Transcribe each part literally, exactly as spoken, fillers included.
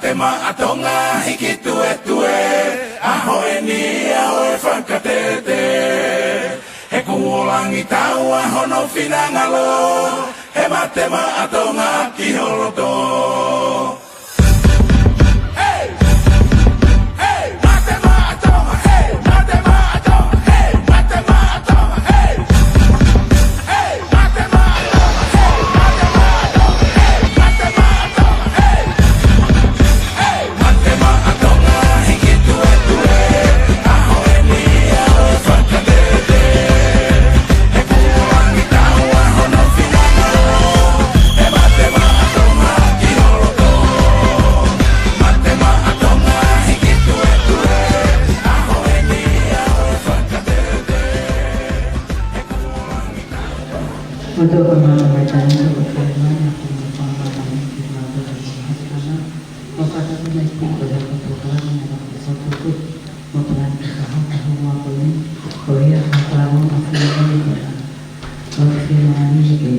Matemaʻa Tonga hiki tuetue, ʻaho eni ʻaho e fakatete. He kuo langi taua hono finangalo, he Matemaʻa Tonga ki ho loto. Hey! Hey! Matemaʻa Tonga, hey! Matemaʻa Tonga, hey! Matemaʻa Tonga, hey! Hey! Mātou ko mātou mai tani to ko fai mai a ko mātou ko mātou ko mātou ko mātou ko mātou. Ko kātaki mai ki ko ia ko tō kalanga mai ko tō tō tō. Mo kalanga ki ka hau ka hau a ko ni. Ko ia ka kalanga ma fia ko ni ko na. Ko fia ma ni ke.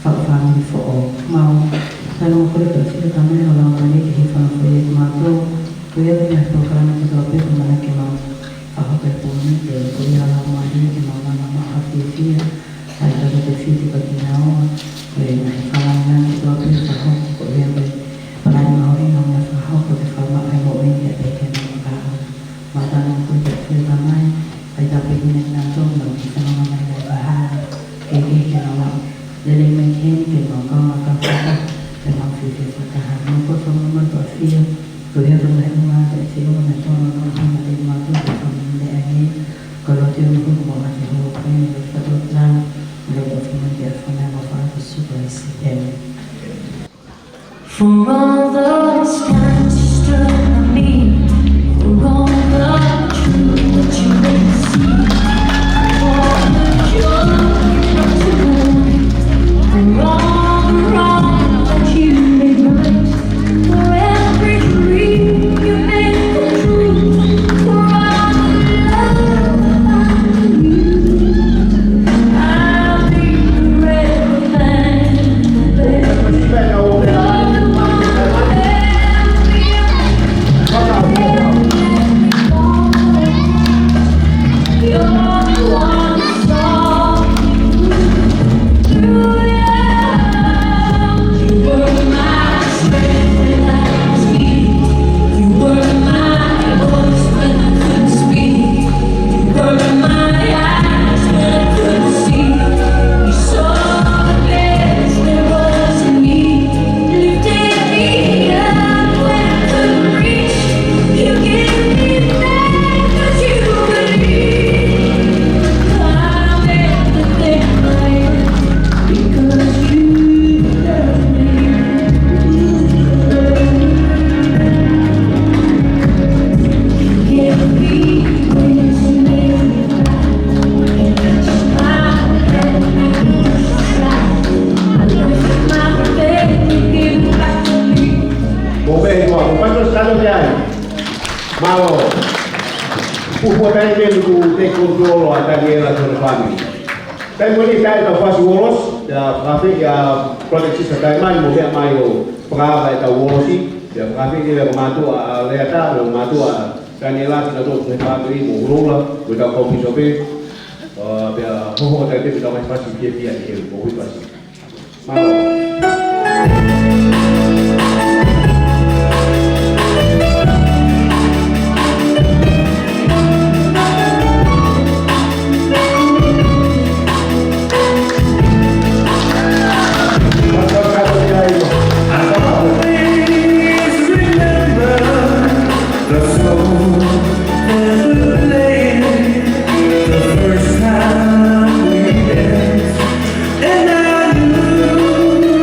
Faʻu fāmili foʻou. Mau. Tanu ko le ka fia ka mai o lau mai ke he fana foʻi e ko mātou. Ko ia ko ia ko kalanga ki tō pē ko mana ke mau. Ka hoko e pō ni ke ko ia lau mai ke mau langa ma ka fia fia. ʻAi ka te fiti ka kinaua, ko e ngaahi fakalanga ni ko atu ka hoko ko ia ko e palani mahuʻinga ʻo e fakahoko ke fakamaʻa e moʻui kiate kinaua. Mātana ko e te fia tamai, ʻai ka pehina kinautolu, nau ki fanongo mai ka e kahala, ke ke kinaua. Lele mai ki heni ke mau kau ma ka faka, ke mau fiti fakaha. Mau ko e fakamamato a fia, ko ia ko e ngaahi ʻuhinga te te o na tono no hana te mau ko e fakamamato a fia. Ko e lotu ʻoku mau hū mo ʻoatu ʻa e houa ko eni ʻo e fakatotolo, ʻo e lotu ʻoku mau ke ʻafana mo fakaʻosi ko e si peni. For all the times you stood by me, for all the truth that you made me see, for all the joy you brought to life, for all the wrong that you made right. For every dream you made come true, for all the love I knew, I'll be forever thankful. You're the one who held me up. You're the one who saw me through. You were my strength when I was weak. You were my voice when I couldn't speak. You were my eyes when I couldn't see. You saw the best there was in me. Lifted me up when I couldn't reach. You gave me back 'cause you believe. I made the thing right. Mo pehē ko au, pato sano te ai. Mālō. Kuo pau ke tau mei he kuo te kontrolo ʻa Taniela ko e fāmili. Taimi ko eni ʻoku tau fasi uolosi, ʻa e fakaafeʻi ʻa e project sister taimi ni mo meʻa mai ʻo fakaava ʻetau uolosi, ʻa e fakaafeʻi leva ko mātuʻa ʻa Leata, mo mātuʻa ʻa Taniela, kinautolu ko e fāmili mo Lola, mo ʻetau kau pīsope, ʻa, pea hohoko atu pē ʻetau ngaahi fasi fiefia ʻi he ʻoku fasi. Please remember the song that we played the first time we danced. And I knew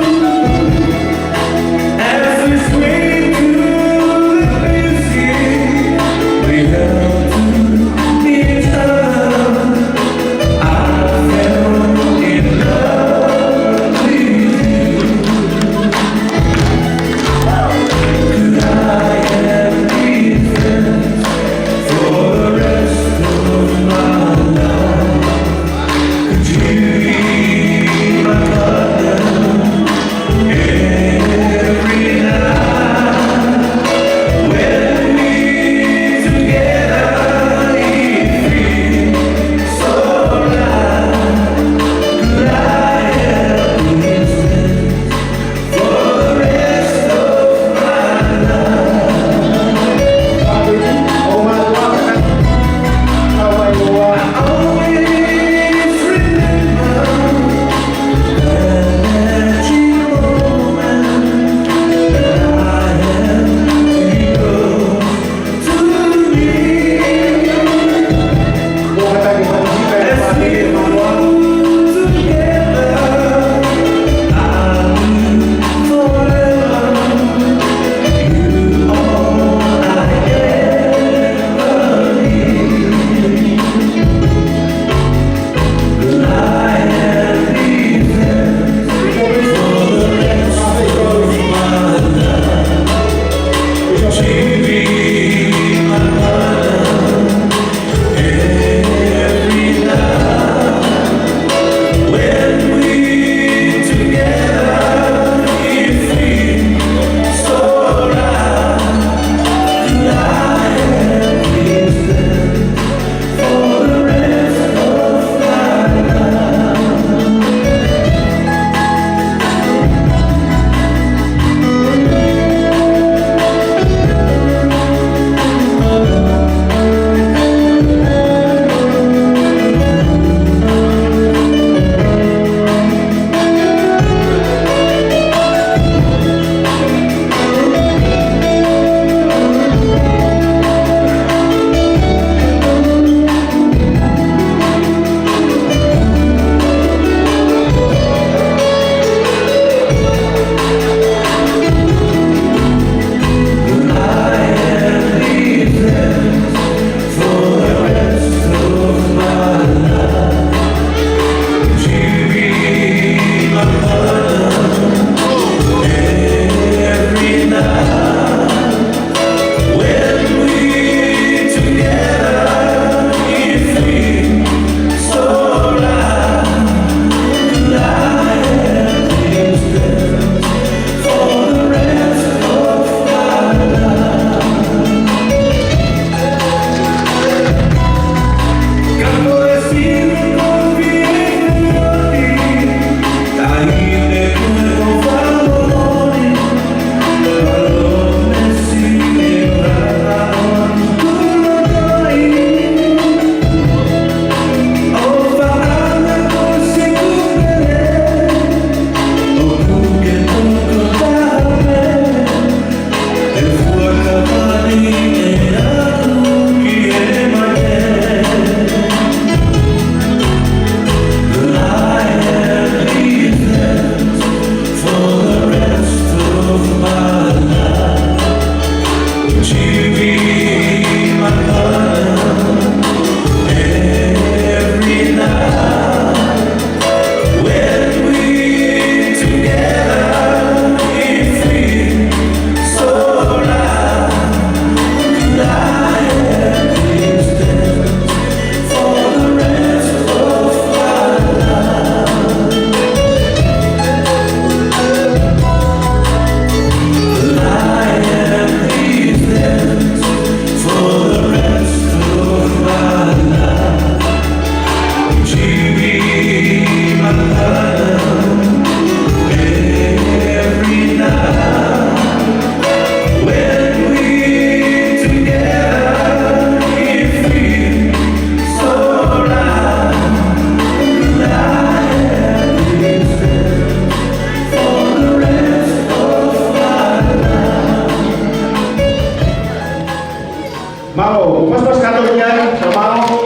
Mālō, ʻoku pasipasi kātoa ki ai, ka mālō,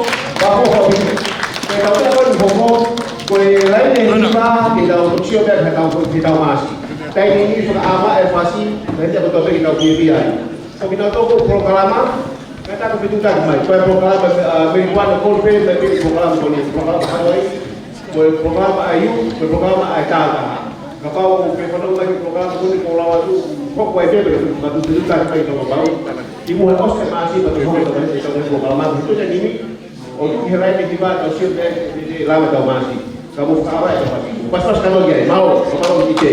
ka ko hopi. Ko e tau tau ko e hoko, ko e laine ʻe hiva, ke tau sio pē ki he tau, ki he tau Maʻasi. Taimi ni fakaʻamua e fasi, laine ʻe kotoa pē ke tau fiefia ai. Ko kinautolu ko e polokalama, ka ta ko e fetuʻutaki mai. Ko e polokalama, ʻa, mei Kuana Kolpe, mei pē polokalama ko eni, polokalama Hawaii, ko e polokalama ʻa e iu, ko e polokalama ʻa e tāutaha. Kapau ʻoku ke fanongo mai ki he polokalama ko eni, ko e lava atu, hoko ai pē, pea mou fetuʻutaki mai ki he polokalama. Kimuʻa ʻosi e Maʻasi, pea toki hoko atu mai ki he polokalama. Ko e taimi ni, ʻo tuki he laine ki he tau sio pē, pē, pē, lava tau Maʻasi. Ka mou fakaava e tau fasi. Pasipasi kātoa ki ai, mālō, mālō ki te.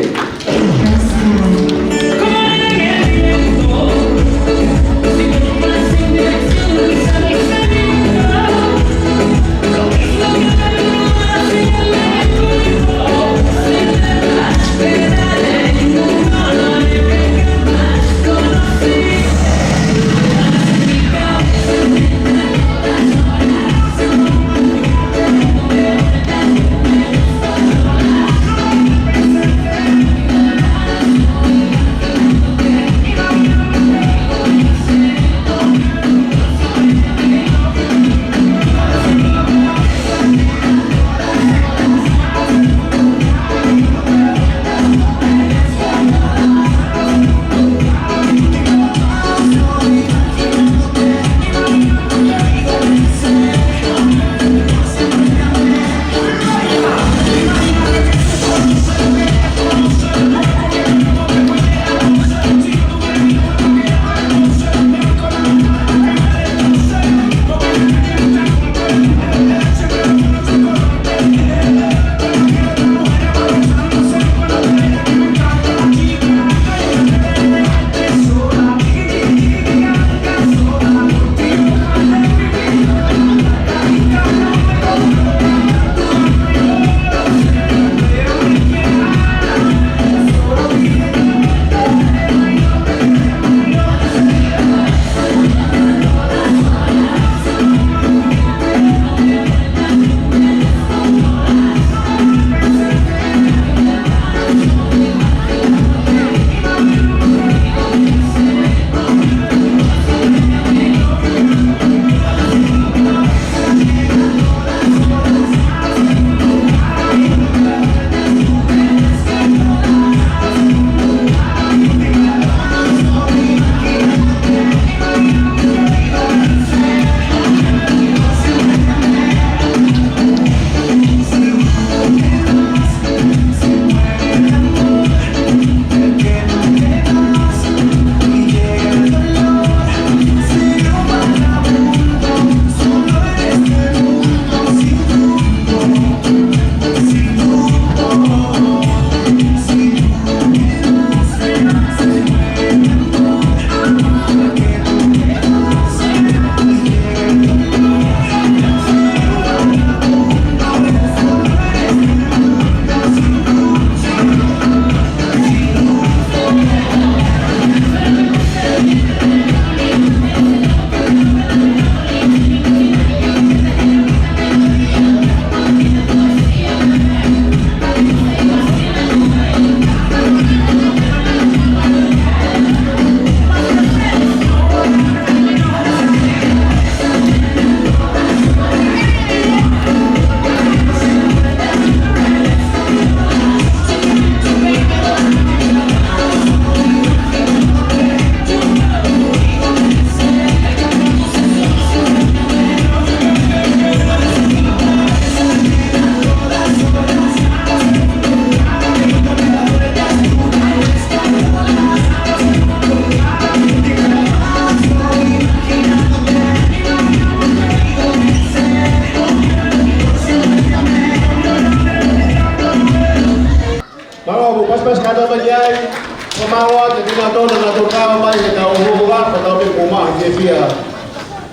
ʻOatu kiate kinautolu naʻa nau tau mai he ʻetau hohua, ko ʻetau pē ko mahi ke fia.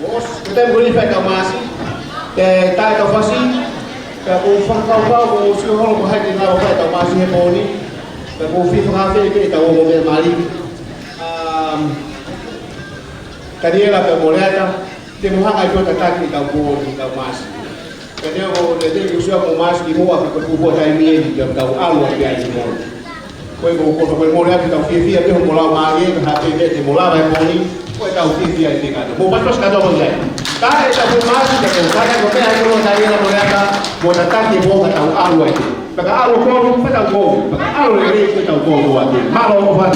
Mos, ko te muli fai ka masi, e tae ka fasi, ka ko fakau fakau, ko sio holo ko hai te nau fai ka masi he pō ni, ka ko fai fakafeʻi pē ʻetau ongo meʻa mali. Um, Kaniela pea mo Leata, te mo hanga ʻi ʻo tataki ʻetau pō ni, ʻetau masi. Ka te o le te usu a mo masi ki muʻa ka ko e pūpō taimi eni ka tau ʻalu atu ai ki muʻa. Ko e ko ko ko mole atu tau fiefia pē hoʻomo lau mālie ka hape pē te mo lava e pō ni, ko e tau fiefia e te kata. Mo patos ka tau ai. Ka e tau pō masi ka tau kata ko pē ai ko tau ia mo le ata, mo tataki e pō ka tau ʻalu ai. Pea ka ʻalu ko, pea tau ko, pea ka ʻalu lelei ko tau ko ko atu. Mālō ʻofa.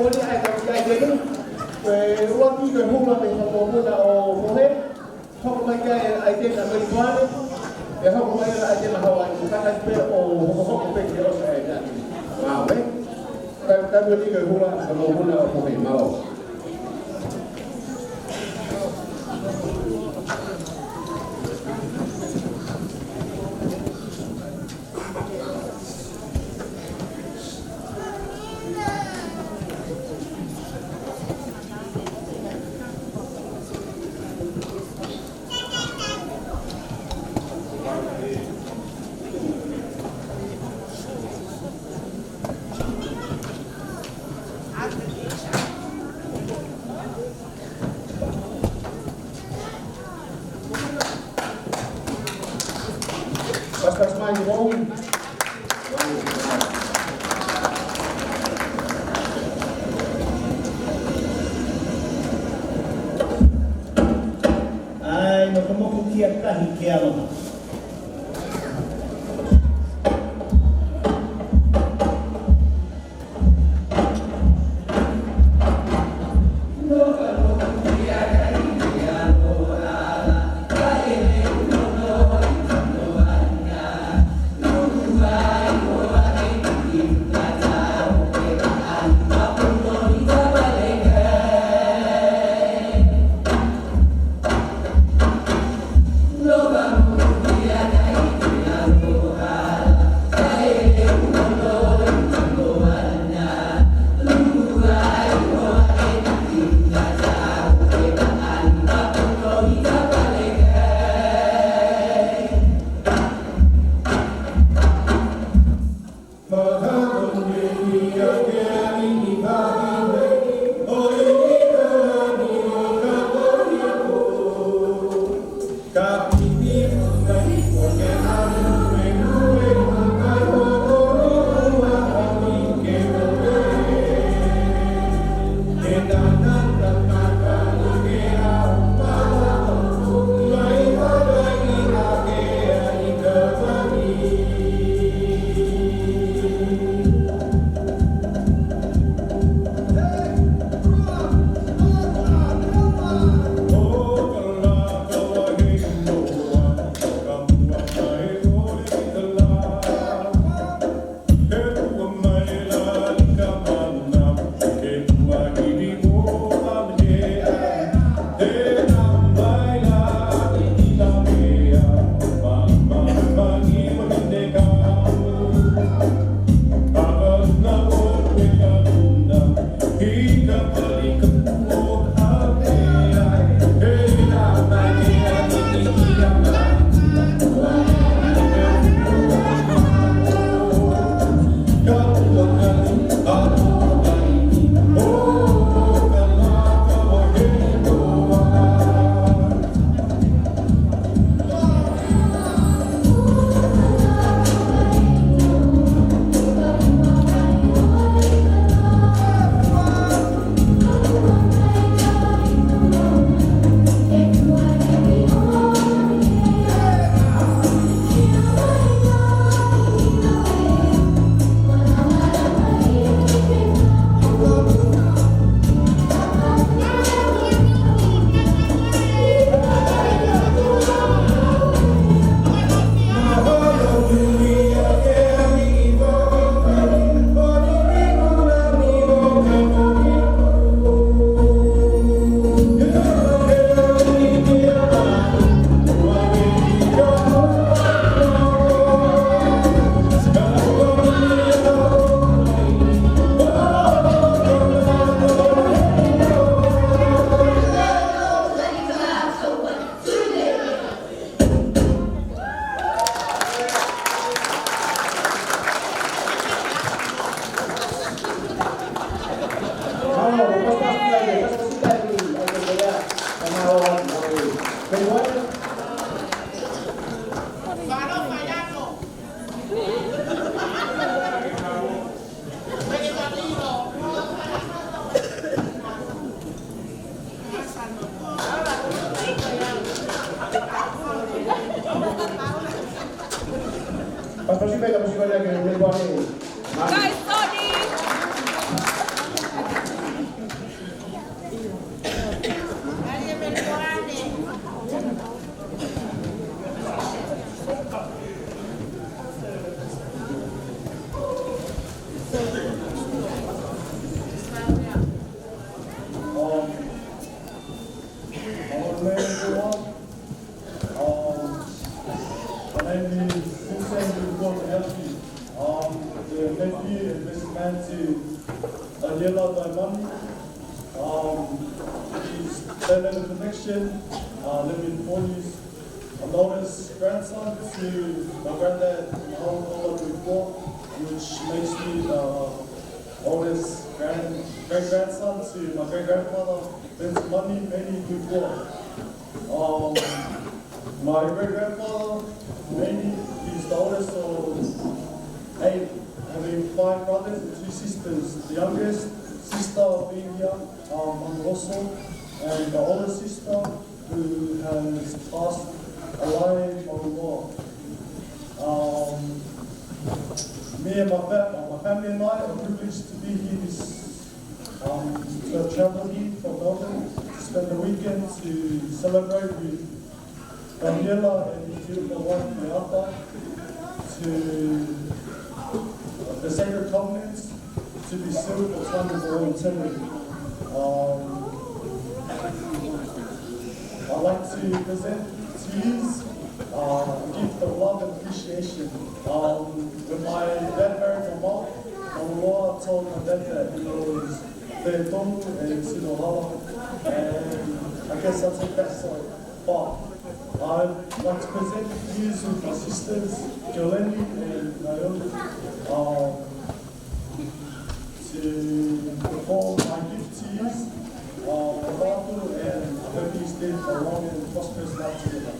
Ko eni ʻa e kau ki ai ke nu, ʻe ua ki he hula mei Haʻamoʻomuna ʻo Mohe, hoko mai ki ai ʻa e ʻaitena Melipoane, ʻe hoko mai ʻa e ʻaitena Hauaiʻi, kakai pē ʻo hokohoko pē ke ʻosi ʻa e ʻaitena. Mālō, ē? Ka, ka ua ki he hula Haʻamoʻomuna ʻo Mohe, mālō. Pasipasi mai, Moʻui. ʻAi, mokomoko kia kahi ke aloha. Guys, sorry. Taimani. Um, he's been in the connection, uh, living forties. I'm the oldest grandson to my granddad, Mahaola Tuikua, which makes me the oldest grand-, great-grandson to my great-grandfather, Vince Mani Meni Tuikua. Um, my great-grandfather, Meni, he's the oldest of eight, having five brothers and two sisters. The youngest sister being here, um, on the also, and the older sister who has passed away from the war. Um, me and my fa-, my family and I are privileged to be here this, um, to have traveled here from Melbourne to spend the weekend to celebrate with Daniela and his beautiful wife, Meata, to the sacred covenants to be sealed for time of all eternity. Um, I'd like to present to you, uh, a gift of love and appreciation. Um, when my dad married my mom, my mom told my dad that he was Tētonu and Sinohala, and I guess that's what that's all about. I'd like to present you with my sisters, Jolene and Naomi, um, to perform my gift to you, um, Lavatu, and I hope you stay for a long and prosperous life together.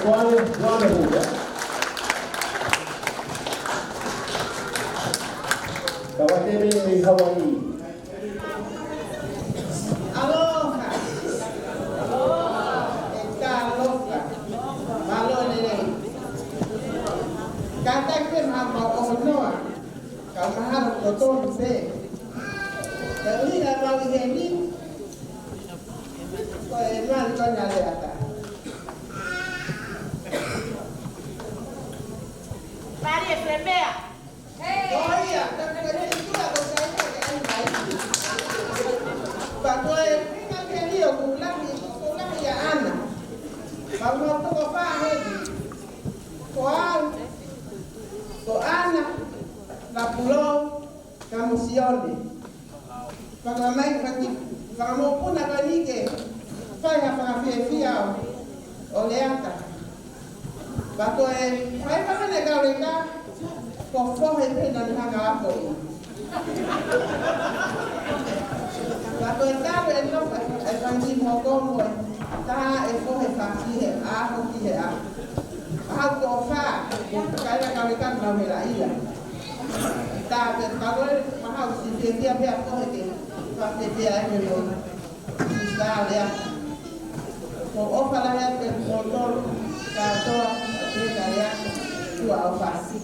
Wale, wale hū, ē? Ka wate me i Hawaii. Aloha. E talofa. Mālō lelei. Kātaki pē maʻa ʻoku ou noa. Ka mahalo ko tonu pē. Ka ʻuhinga mau ʻi heni. Ko e mali ko ena Leata. Mali e Fremea. Ko ia, ka ko e ʻi tua ko sai ka ke ai mai. Pea ko e ʻuhinga ke ni ʻoku lahi, ʻoku lahi ʻa ʻAna. Pea ʻoku toko fā heni. Ko au, ko ʻAna, Lapulou, ka mo Sione. Fakamai, faki, fakamokopuna ko eni ke fai ha fakafiefia ʻo, ʻo Leata. Pea ko e, fai fakaʻene kau leka, ko fohe pē naʻa ne hanga ako ia. Pea ko e talu e nofo, e fai ni mo ko mo e, tā e fohe fā ki he ʻaho ki he ʻaho. ʻAho ko fā, ko e kaila kau leka nau mela ia. Tā pē, ka ko e mahalo siʻi fiefia pē ʻa fohe ke, fā pē pē ai me lo. Sisitā Leata. Ko e ʻofa lahi atu kiate kimoutolu kātoa, ʻa e Leata, ʻofa atu.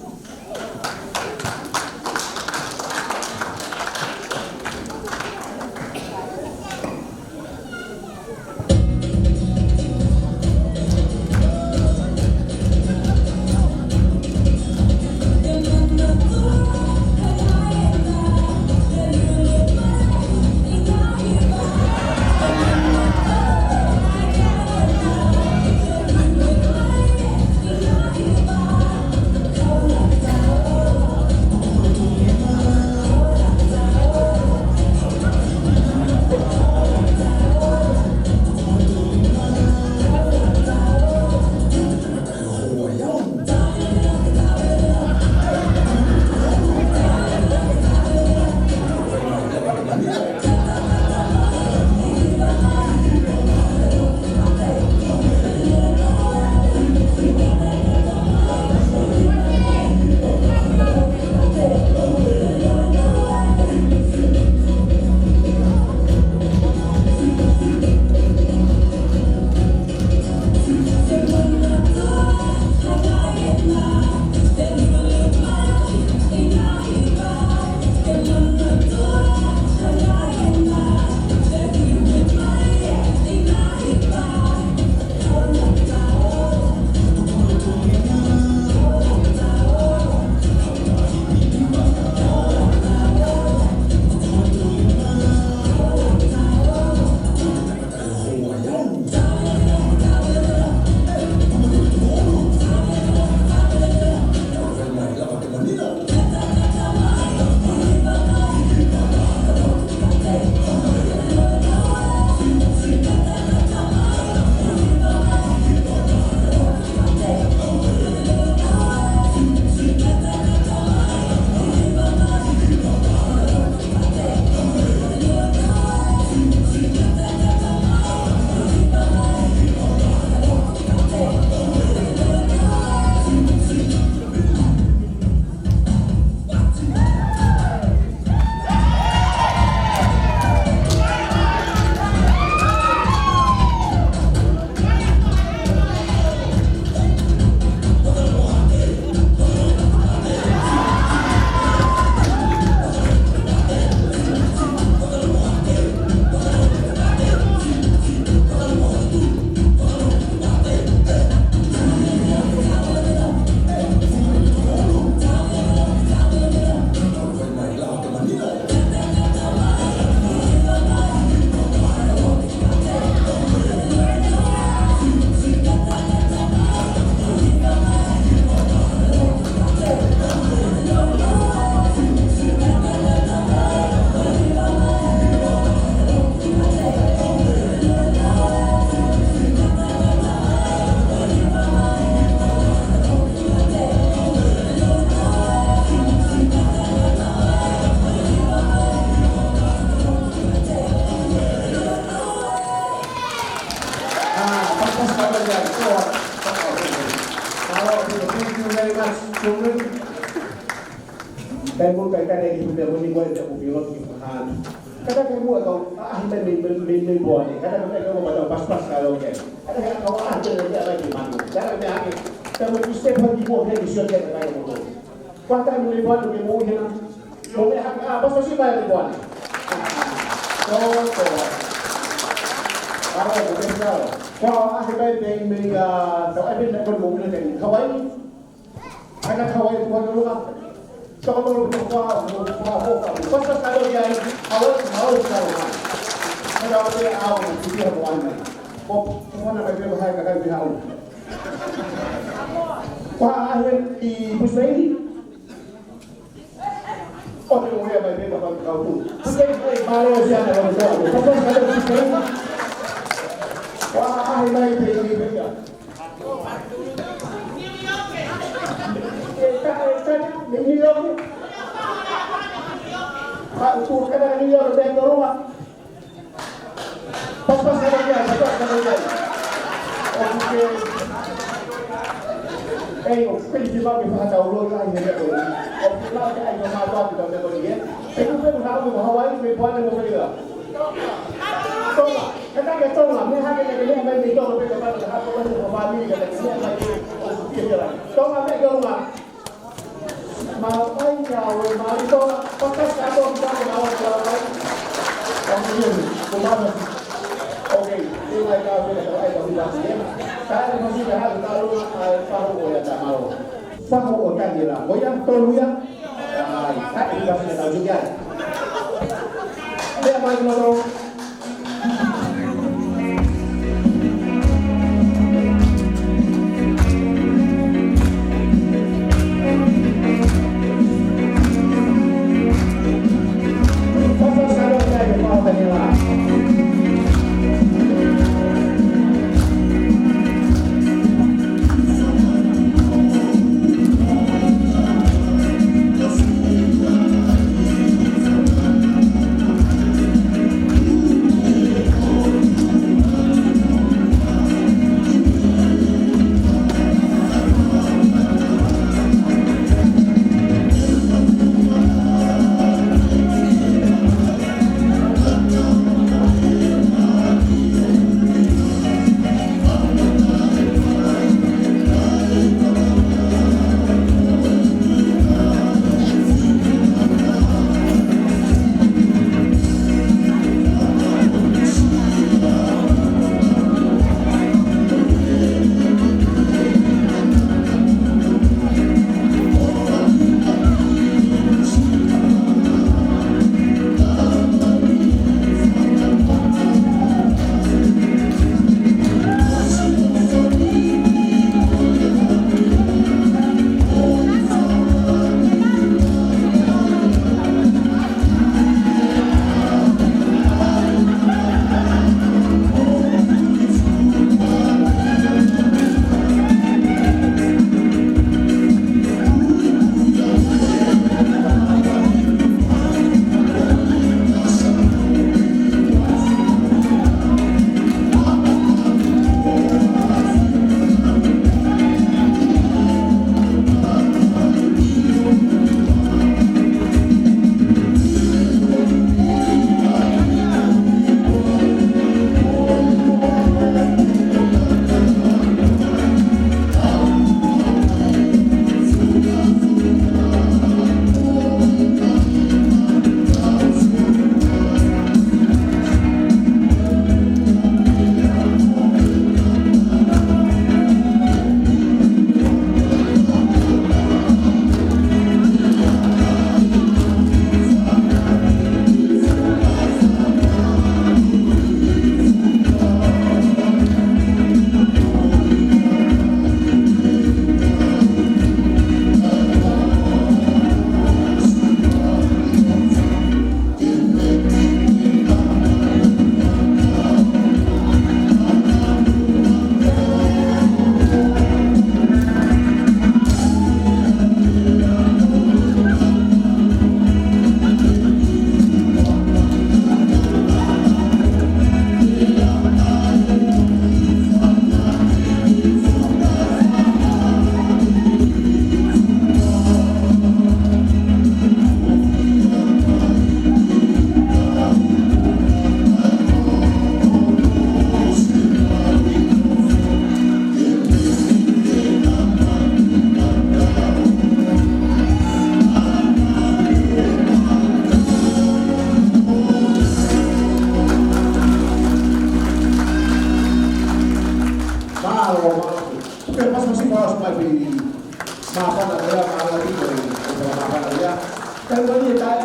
Kātaki pē mo e niʻihi ko ē ʻoku ʻikai ke nau ʻilo ki he fakahā. Kātaki muʻa kau ʻaʻahi mai mei, mei, mei, mei Meiboane. Kātaki pē kau ʻoku mau pasipasi ka loke. Kātaki kau ʻaʻahi mai mei, mei, mei Manu. Kātaki pē hake. Tau mo tu step hake ki muʻa pē ki sio ki he kakai ʻo Manu. Kuo tā mei Meiboane ke mou ʻi hena. Ko e meʻa hake, ʻa, pasipasi mai Meiboane. Ko, ko. ʻAlo, ko e meʻa. Kuo ʻaʻahi mai mei, mei, ʻa, tau ʻai pē na ko mou ʻilo ki ai. Hawaii. Ana kau ai kuo lua. Toko tolu ko kua, ko kua, ko kua. Pasipasi ka loke ai, ʻa ʻoku, ʻa ʻoku ka loke ai. Ana ʻoku te au, ki te au mai. Ko, ko ana mai pē ko hai ka kai ki hau. Ko ha ʻaʻahi ʻi Brisbane. ʻO te ʻoe mai pē ka kau tu. Brisbane, mālō ʻosi ana kau tu. Pasipasi ka loke Brisbane. Ko ha ʻaʻahi mai pē ʻi Brisbane. Tonga, meʻa hake naʻe meʻa mai mei Tonga pē ka pata ka hako mai ko fāmili ka naʻe meʻa mai ʻo Tonga meʻa ke ʻaonga. Mau ʻai kia ʻoe mālie Tonga, pasipasi ka ʻoku ʻikai ke mau ʻai kia ʻoe. Ka mui eni, ko mama. Okay, te mai ka pē ka ʻai ka mui pasi ena. Ka e masi ka hake ka ʻaonga, ʻai fahu ʻo ia ka mālō. Fahu ʻo Taniela, ko ia, tolu ia. Ai, ai, ai, ai, ai. Meʻa mai ki loto.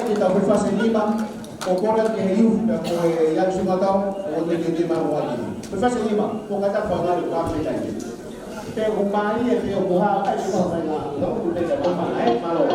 Kita ko e fasi nima, ko Kora ke hiu, ko e Yang Sumatau, ko e Tete Maruati. Ko e fasi nima, ko kata whangari ko a me tai. Pe ko mai e pe ko ha, ai ko ha, ai ko ha, no, ko te ko ha, ai, malo.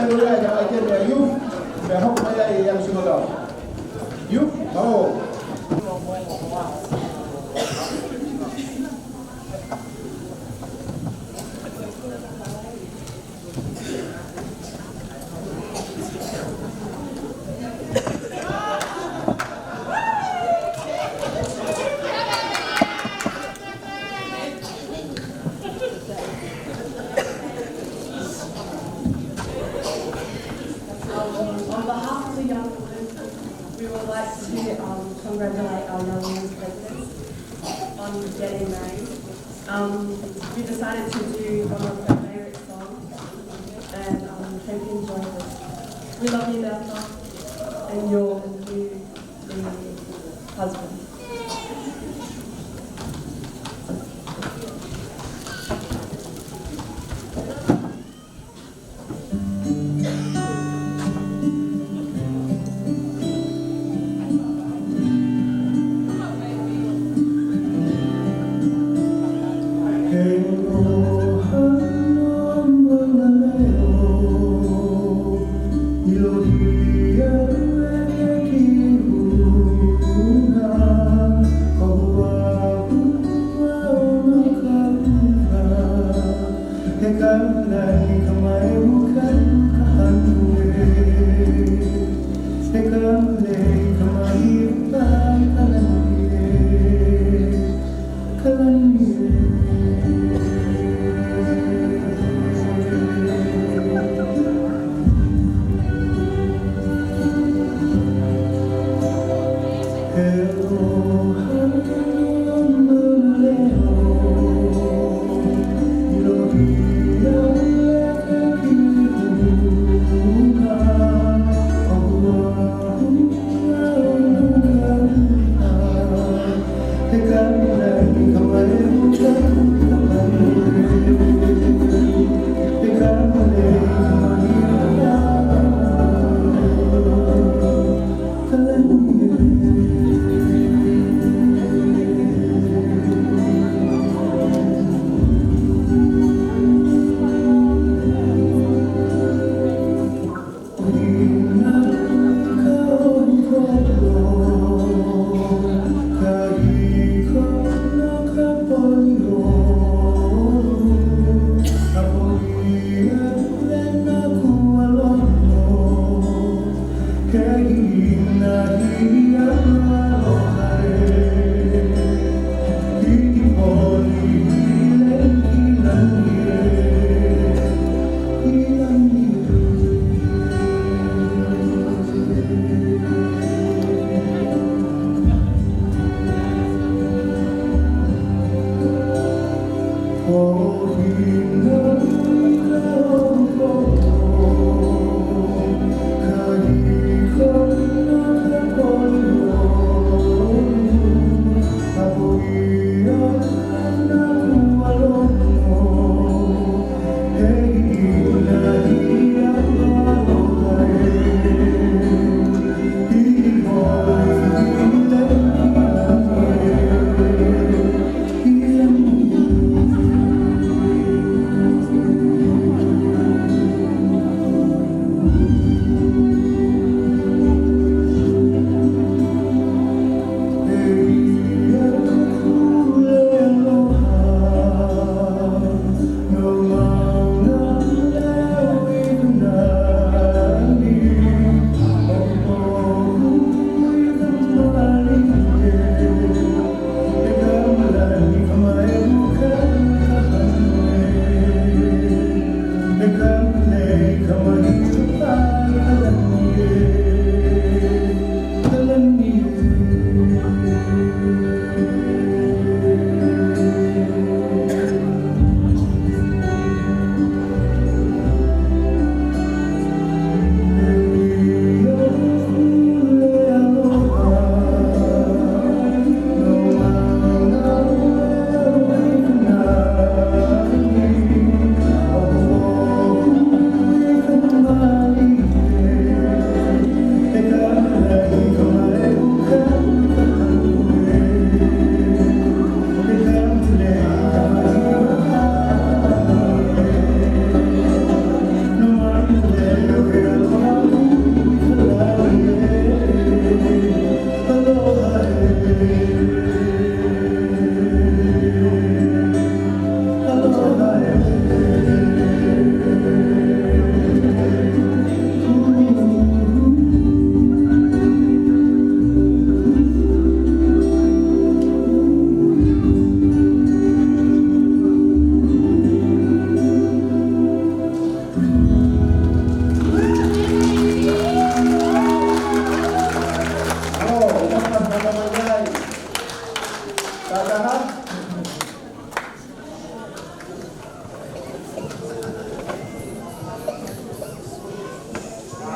Ko ia, ka ʻai ke meʻa, Youth, pea hoko mai ai ʻa e Young Singotau. Youth, oh. Um, on behalf of the Young Women, we would like to, um, congratulate our Young Women President on getting married. Um, we decided to do one of her favourite songs, and, um, hope you enjoy this. We love you, Bertha, and your new, new husband.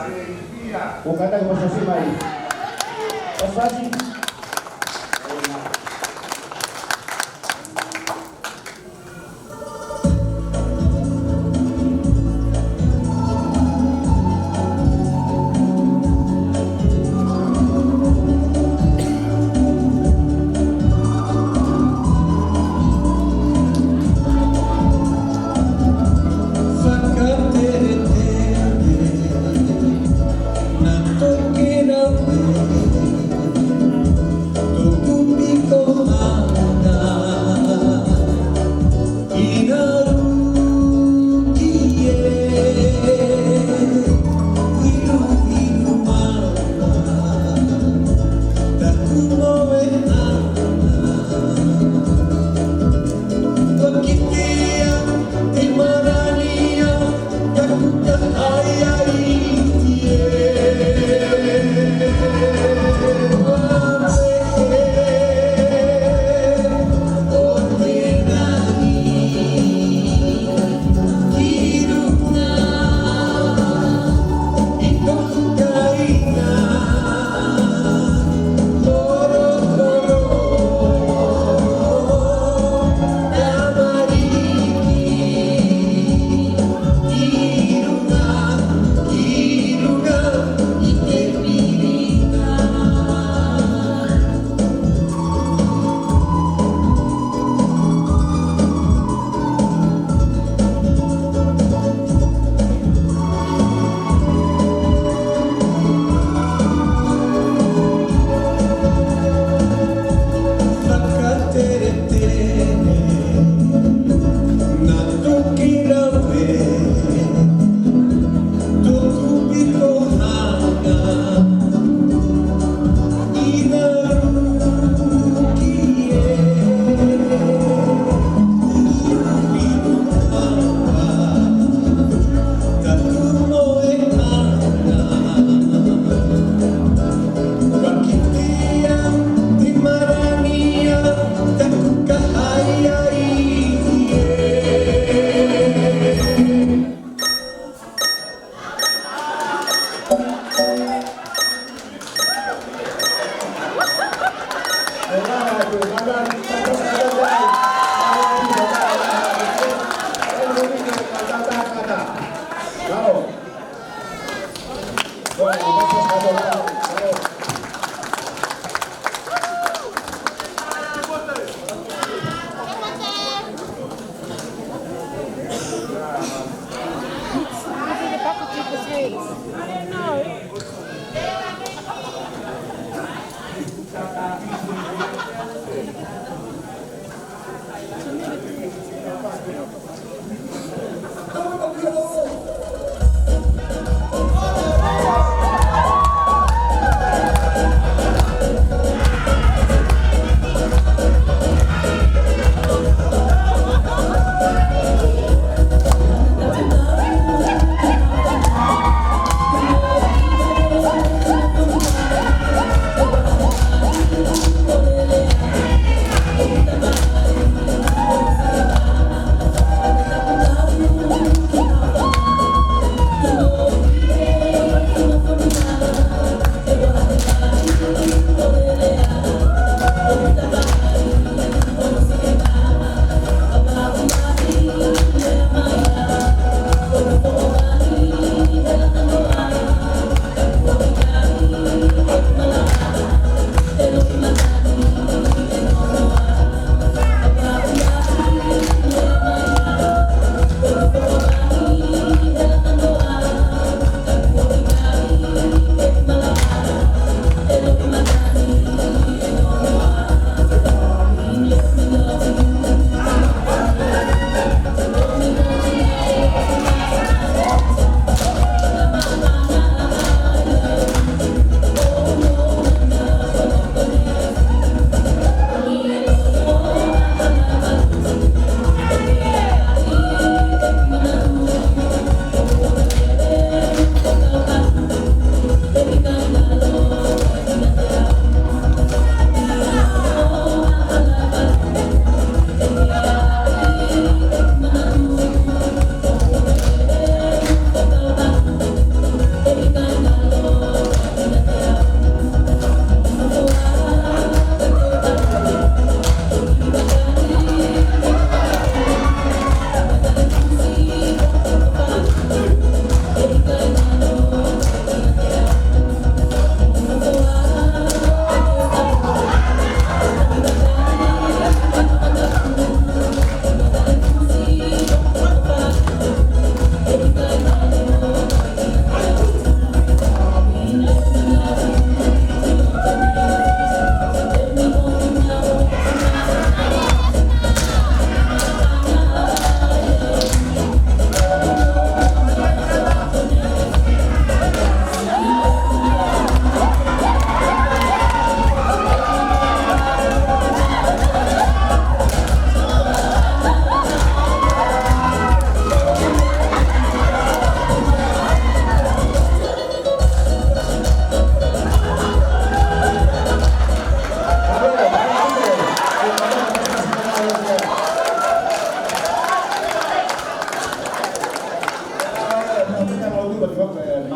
ʻOku kātaki mo e siasi mai. Siasi.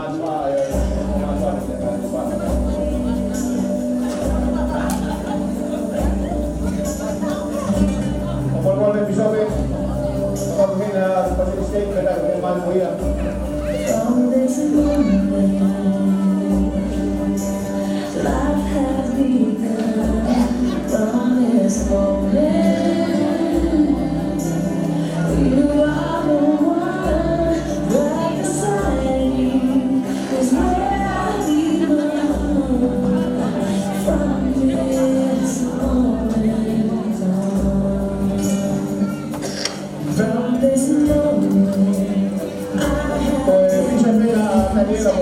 From this moment, life has begun. From this moment, you are the one right beside me. Is where I need my home. From this moment on. From this moment, I have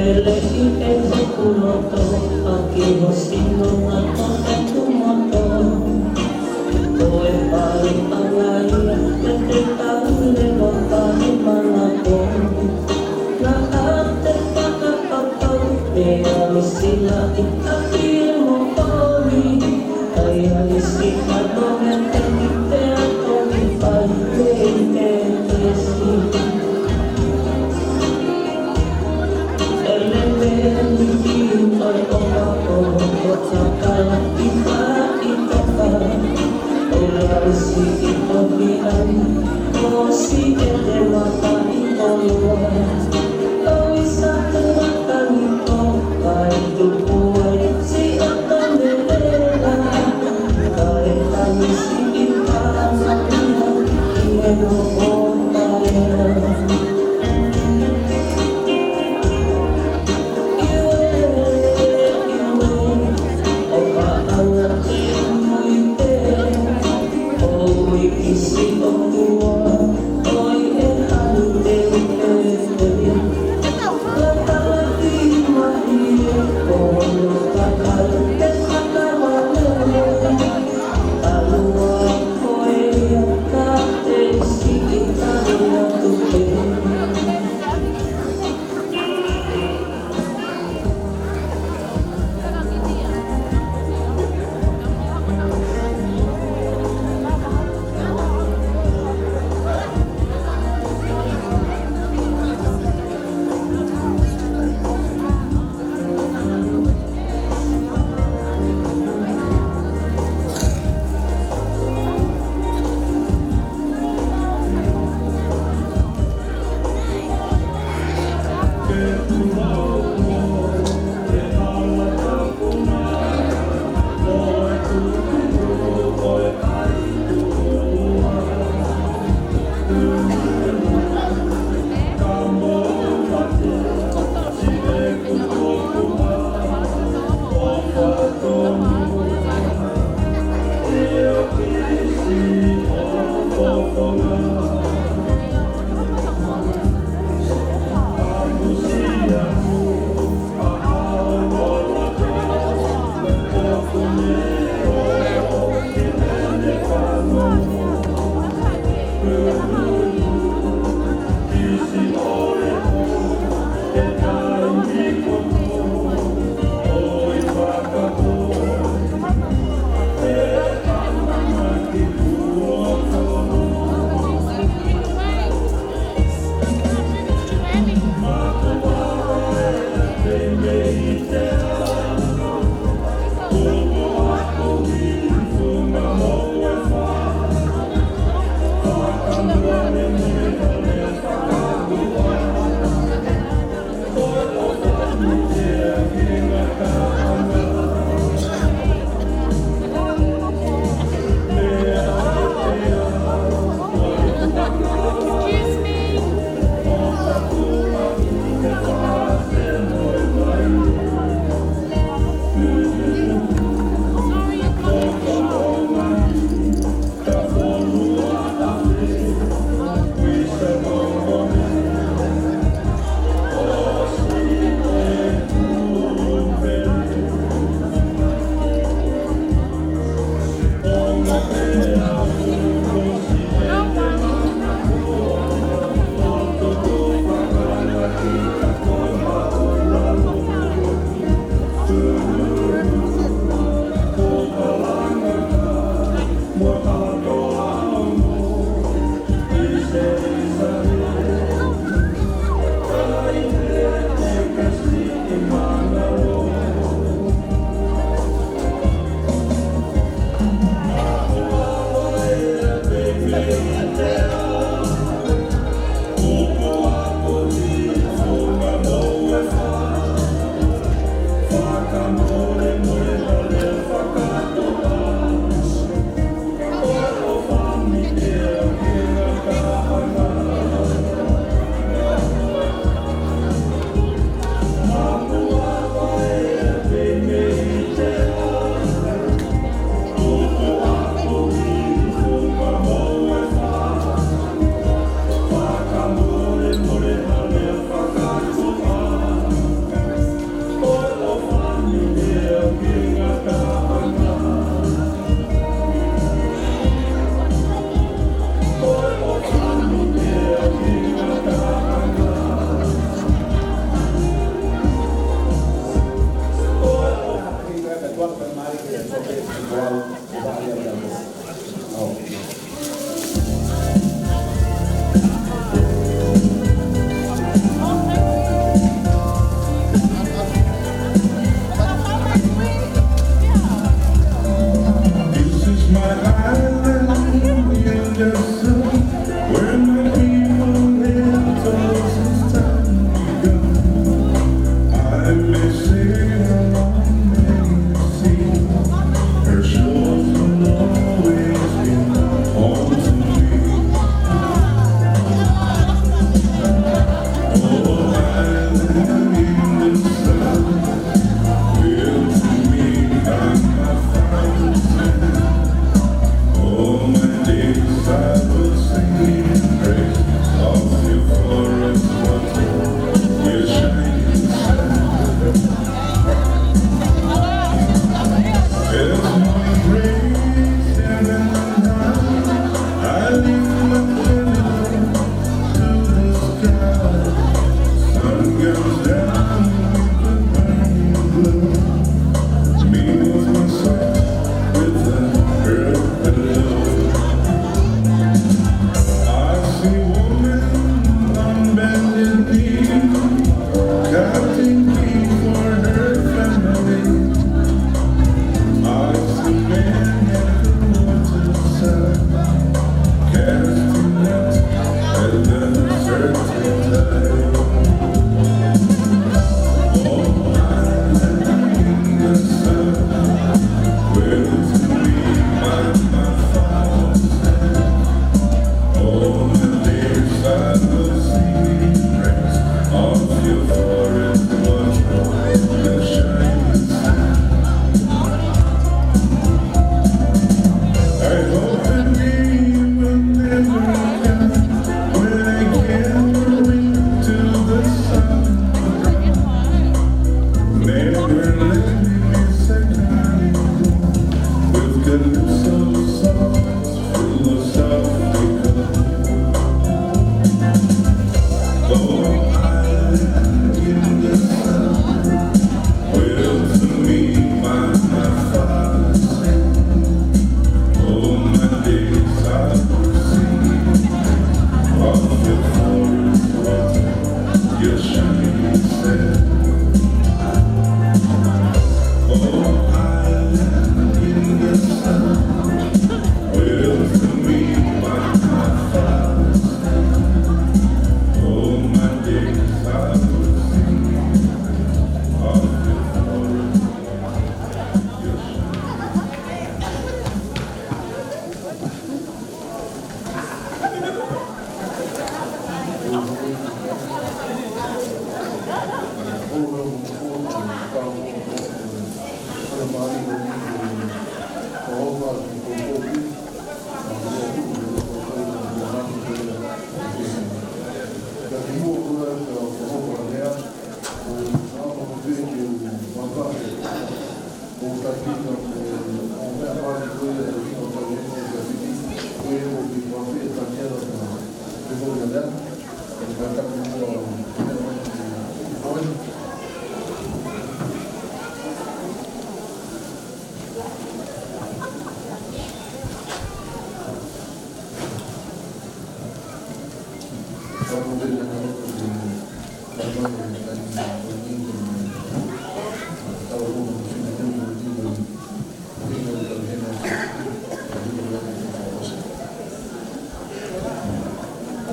Lele ʻi hoku loto, ʻaki ho sino naʻa ku tuʻu moto. Ko e fai ʻa e ngaahi ʻete tau leva fai manako. Naʻa te fakapapau, pea mei sila i taki e moʻoni. ʻAi ai si pato me te ki te ato ki fai pei te te si. Ele me ni ki ʻo e ʻofa ʻo ʻo takala i fai toka. ʻO lau si i toki ai, ʻo si e te mata i koloa. ʻO i sa te mata ni ko, kai tuku ai si ata me lea. Kai tani si i pana ia, i e no o taea.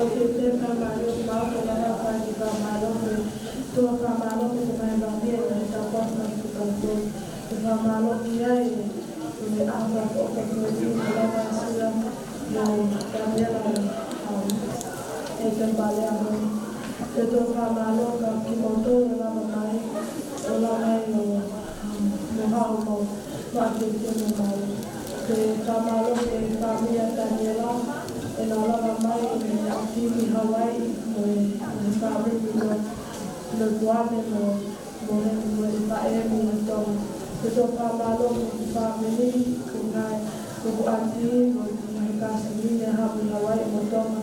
ʻOku te fakamālō, mau ke lava fai ki fakamālō, ke tuʻu fakamālō, ke te mai vāmie, ke te tapu atu ki he kau. Ke fakamālō ki ai, ke me ʻaho ko ʻoku ke tui, ke lava sila, mo Daniela, um, ʻe te pale amo. Ke tuʻu fakamālō, ka kimoutolu lava mai, ʻo lava mai ʻo, um, mo hao mo. Mālō, ke te mālō. Ke fakamālō ki he fāmili ʻa Daniela, ʻenau lava mai ʻo meʻa ki Hawaiʻi, mo e, mo e fāmili mo, mo e kuane mo, mo e, mo e faʻē mo e toʻa. Ke tau fakamālō ki he fāmili, ko e ngaahi, ko hoku ʻaniti, mo e ngaahi kāsini, ne hā mo Hawaiʻi mo Tonga.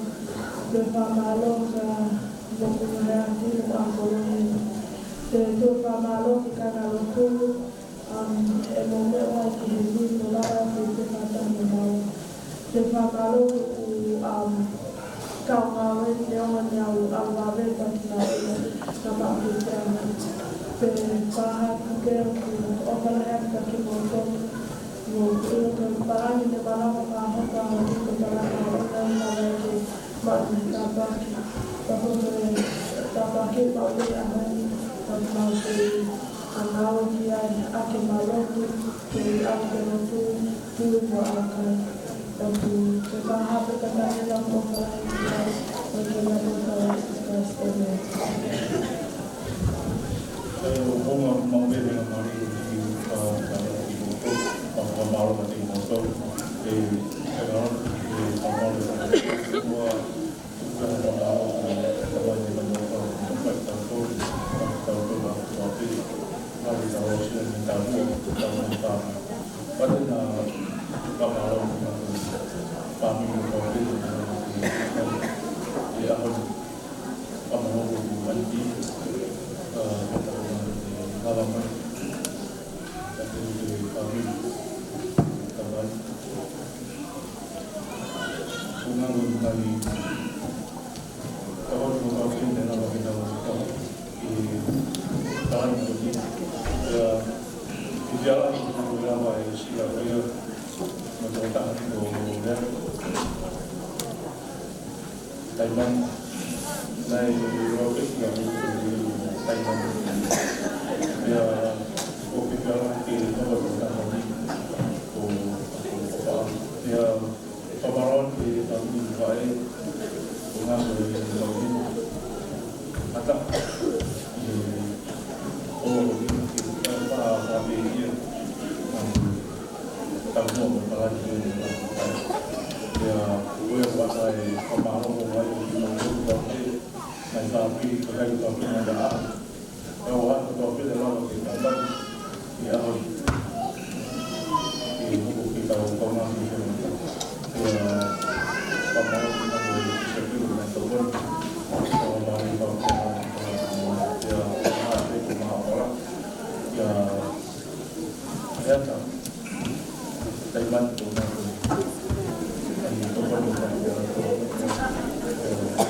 Ke fakamālō kia, mo e ngaahi ʻaniti, mo e ʻakolohi. Ke tau fakamālō ki he kāingalotu, Um, ʻe mo meʻa mai ki he ni mo lava ki he fata mo mau. Te fakamālō ku, um, kau ngāue te ongo ni au, au vave pa ki nā ina, ka ma ki te ana. Te paha ku ke ku, o pala he ka ki mo to, mo ku ina ke palani ne malama pa hoka, ni ke palani o na na ke, ma ni ka pa ki, ka ko ke, ka pa ki pa ni a mai, ka ma ke, ʻa ngāue ki ai, ʻa ke mālō, ke ʻi ai ke lotu, tui mo ʻaukai. Tapu, ke ka hape ka tane la mo ka lai ki ai, ʻo ke la mo ka lai ki ai, ʻēmeni. Sai o konga mau mele na mali ki ka ka ki moto, ka ka mālō ka ki moto, e, e ka, e ka mālō ka ki moto, Taimani, naʻe ʻi ai e kau ki a mo Taimani. Pea, ʻo pehē ʻa e kau ko Taimani, ko, ko, ko Papa. Pea, Papa Ron, ke tau ni vae, ko ngā ko e kau ni. Ata, e, ʻo, ke, ke, pa, pa, pe, ia. Tapu mo e palani pē. Pea, ko e fakaʻamu ʻo e fakamālō ʻoku ʻai ʻe kimoutolu pē, naʻe tāpī, ka kai tāpī naʻe ʻaho. Pea ʻoku ʻaho tāpī le lava ke tāpī, ʻi he ʻaho ni. Ke hoko ke tau kaungā ki he. Pea, fakamālō ki he kau ki he pilo naʻe tau ʻai. Pea, fakamālō ki he kau, pea, ʻa e pē ko Maʻapola. Pea, Pea ta, Taimani ko na ko, ai, ko na ko, ko na ko,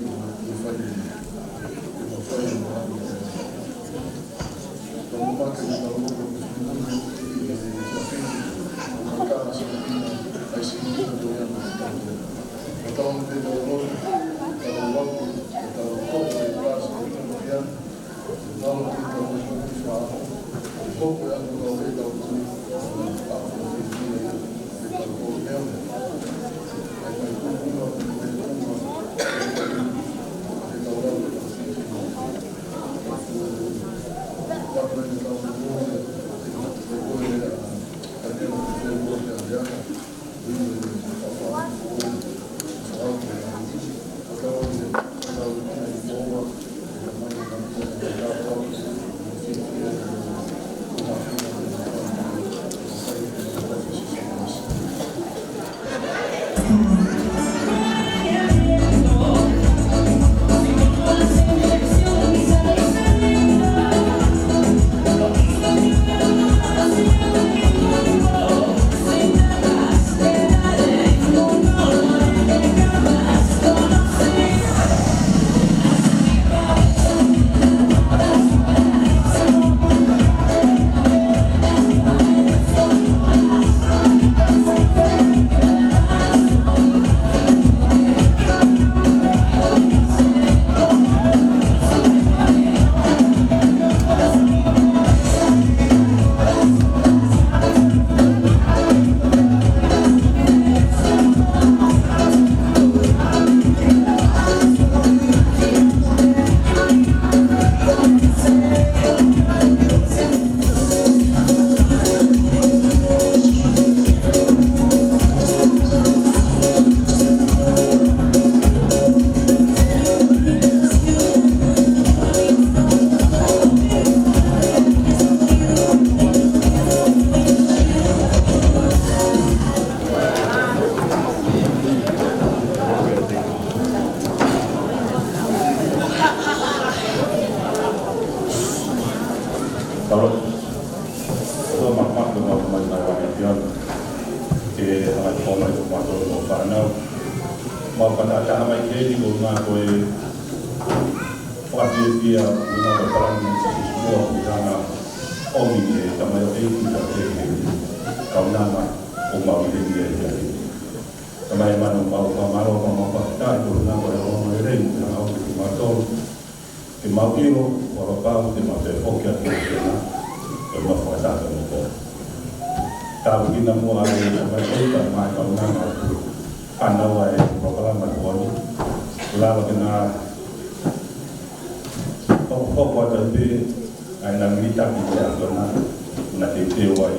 Talo. Talo, mālō e maʻu mai mai mai wani pian. Ke hanga ko mai ko mātou mo fānau. Mau fakataha mai ki heni ko ngā ko e fakafiefia, ko ngā ko e palani mo Sīsū Moa ko hanga ʻomi e tamaioʻeiki ka ke he kaunanga ʻo mau i heni e ia. Tamai, ʻoku mau fakamālō, ʻoku mau fakafetaʻi ko e ngā ko e ʻaonga lelei mo e hanga ʻomi kimautolu ke mau ʻilo ʻo Fakapapau te mau toe foki atu ki he ʻAfiona, ʻo mau fakataha mo koe. Tāpuekina muʻa ʻa e Tamai Toita mo e kaunanga ʻoku ʻi ai ʻa e polokalama ko eni. Lava ke na hokohoko atu pē ʻa e ngaahi mitaki ʻa e ʻAfiona, na te te wai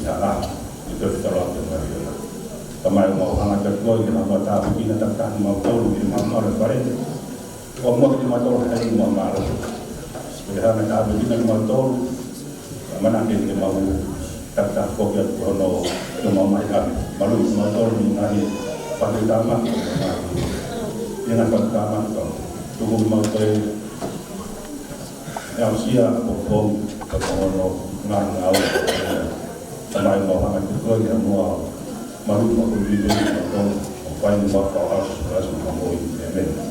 ia a, ʻi he fetala ʻa e ʻAfiona. Tamai, mau hanga atu koe ke na mau tāpuekina taha taha mautolu ʻi he mau mare fale. ʻO mau ke mau tau hai mau mare. Ke hanga tāpuekina mautolu, ʻa mana ke ke mau taha taha foki atu hono, ke mau mai ha. Malu mautolu ni ngaahi fakatama, ngaahi. Ia ngaahi fakatama, tuku mau toe ʻe aʻusia ʻa e pongipongi, ʻa hono ngaahi ngāue. Tamai, mau hanga atu koe ia mo e malu mo e kulivi mo e tau, ʻo fai ni mau fakaʻosi, ʻo fakaʻosi mo e moʻui. ʻĒmeni.